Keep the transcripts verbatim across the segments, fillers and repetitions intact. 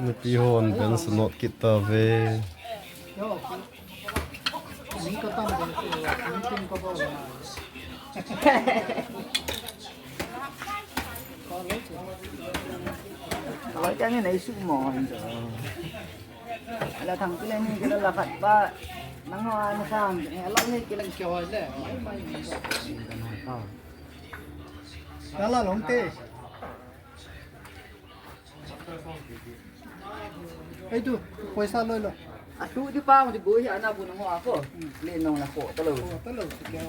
Nupi hon bench not kit tave. Alai tani nei su mo han jo. Ala thang pile ni kila la khat ba. Nang ho an sang ni ala ni kila kyo le. Mai mai ni. Ala long te. Ei tu, poisa loi lo. A tu di pa, di boi, ana bu nang ho ako. Le nong la ko, talo. Ko, talo, si kya.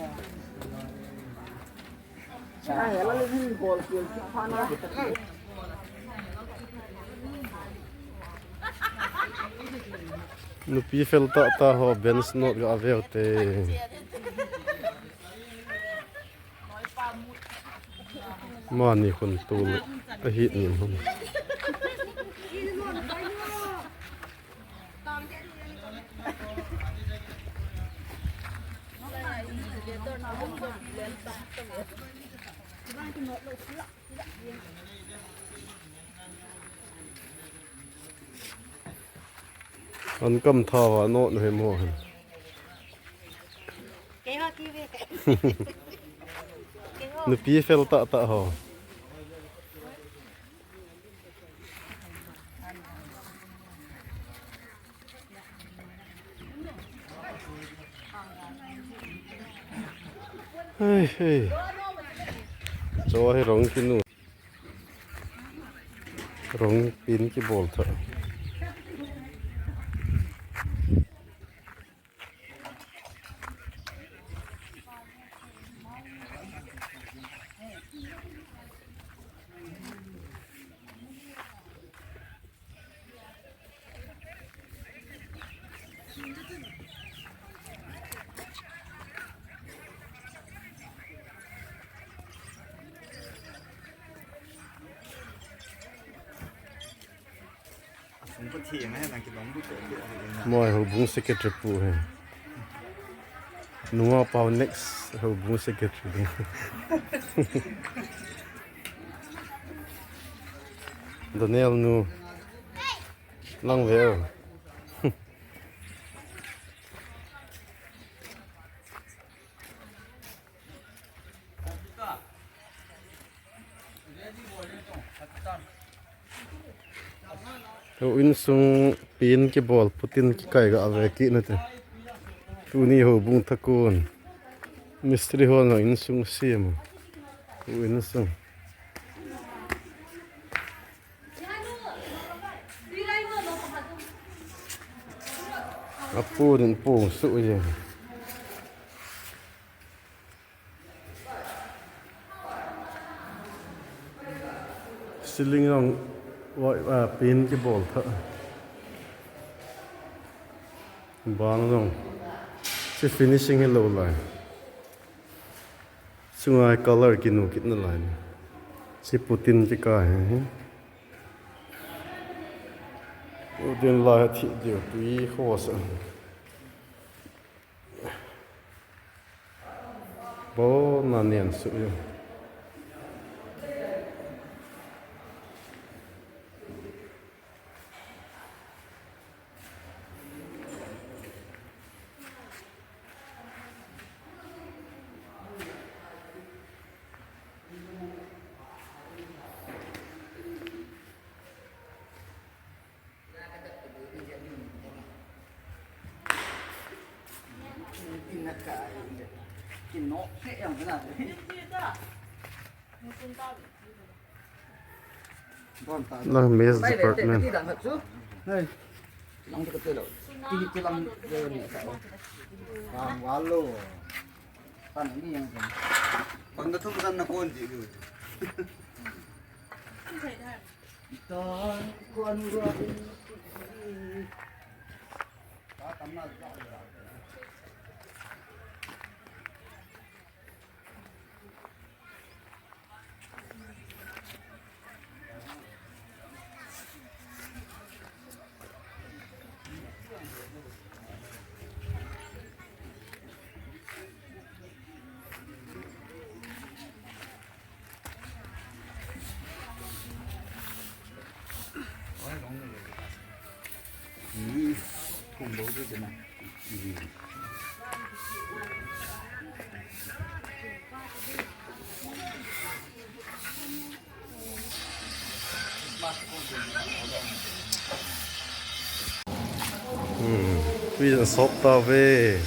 Sa, ya la le hin bol, ki, ki, pa na. Nupi fel tah tah ho, bench not ga ave u te. Mani khun tu le ahi ni hon. An kam tha va not nu he mo hen. Keiho ki ve. Keiho. Nupi fel tah tah ho. Hei, hei. Cho hi rong kinu. Rong pin kibol tha. Moi houbung secretary pu he. Nunga pau next houbung secretary. Daniel nu. Lang ve o. Hou insung pin kibol, putin kikai ga ave kit nate. Tuni houbung thakun. Mistri hon insung sem. Hou insung. Apu din pu su ye. Ceiling jong, ah, paint kibol tha. Bang jong. Hiche finishing hilou lai. Chunga color kinu kit nalai. Hiche putin kikai hi. Udin lai thi diu tui khosa. Bona nen su. Lang mess department. Hmm, tui jong sop tauve.